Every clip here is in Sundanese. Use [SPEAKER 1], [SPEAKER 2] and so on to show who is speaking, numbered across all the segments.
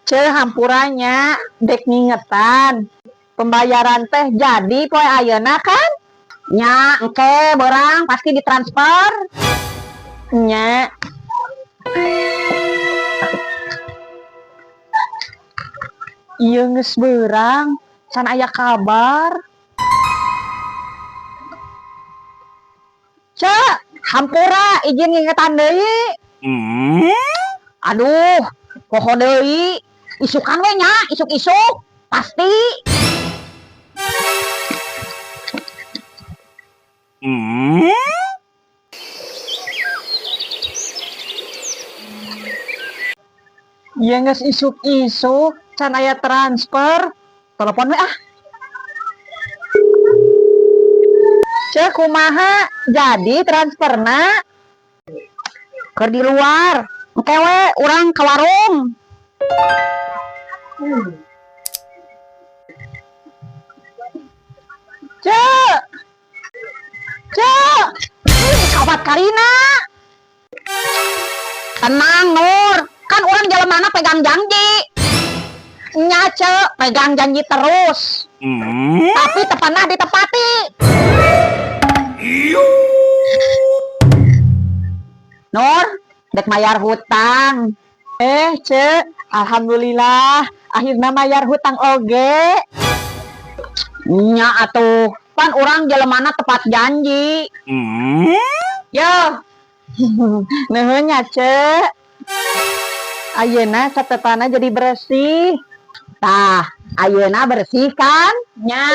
[SPEAKER 1] Ceu, hampura nya, dek ngingetan. Pembayaran teh jadi poe ayeuna, kan?
[SPEAKER 2] Nya, engke beurang pasti ditransfer.
[SPEAKER 1] Nya. Ieu geus beurang, can aya kabar.
[SPEAKER 2] Ceu, hampura, izin ngingetan deui. Aduh, poho deui. Isukan we nya, isuk-isuk pasti.
[SPEAKER 1] Ieu geus isuk-isuk, can aya transfer. Telepon we ah. Ceu, kumaha? Jadi transferna?
[SPEAKER 2] Keur di luar. Engke we urang ke warung.
[SPEAKER 1] Ceu. Ceu.
[SPEAKER 2] Sobat Karina. Tenang, Nur, kan urang jelemana pegang janji. Nya, Ceu, pegang janji terus. Tapi teu pernah ditepati. Nur, dek mayar hutang.
[SPEAKER 1] Eh, Ceu, alhamdulillah akhirnya mayar hutang oge.
[SPEAKER 2] Nya atuh, pan urang jelemana tepat janji. Yo.
[SPEAKER 1] Nuhun nya, Ceu. Ayeuna catetana jadi bersih.
[SPEAKER 2] Tah, ayeuna bersih, kan?
[SPEAKER 1] Nya.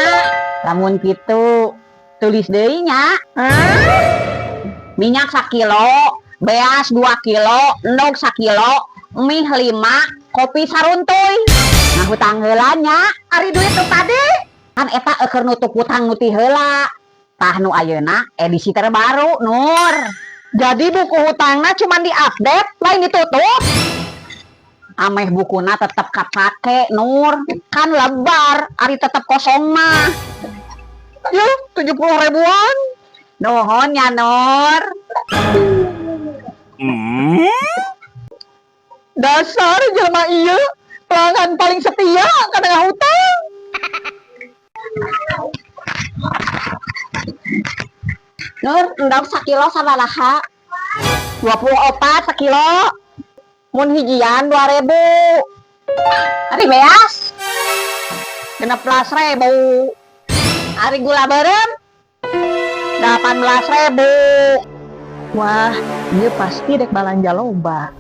[SPEAKER 2] Lamun kitu, tulis deui nya.
[SPEAKER 1] Hah?
[SPEAKER 2] Minyak sakilo, beas 2 kilo, endog sakilo, mie 5, kopi saruntuy. Nah, hutang heula nya.
[SPEAKER 1] Ari duit nu tadi?
[SPEAKER 2] Kan eta keur nutup hutang nu ti heula. Tah, nu ayeuna edisi terbaru, Nur.
[SPEAKER 1] Jadi buku hutangna cuma diupdate, lain ditutup.
[SPEAKER 2] Ameh bukuna tetep kapake, Nur. Kan lebar, ari tetep kosong mah.
[SPEAKER 1] Ya, 70 ribuan.
[SPEAKER 2] Nuhun ya, Nur.
[SPEAKER 1] Dasar jelema ieu, pelanggan paling setia kana hutang.
[SPEAKER 2] Nur, endog sakilo sabaraha? 24 sakilo. Mun hijian 2000. Ari beas?
[SPEAKER 1] 16.000.
[SPEAKER 2] Ari gula beureum?
[SPEAKER 1] 18.000. Wah, ieu pasti dek balanja loba.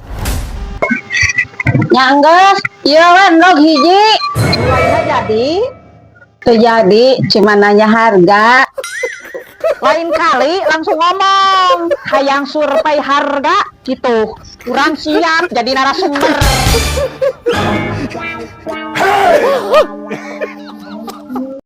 [SPEAKER 2] Nya enggeus, ieu we endog hiji.
[SPEAKER 1] Lainnya jadi?
[SPEAKER 2] Teu jadi, cuma nanya harga.
[SPEAKER 1] Lain kali langsung ngomong, hayang survei harga gitu. Kurang siap jadi narasumber.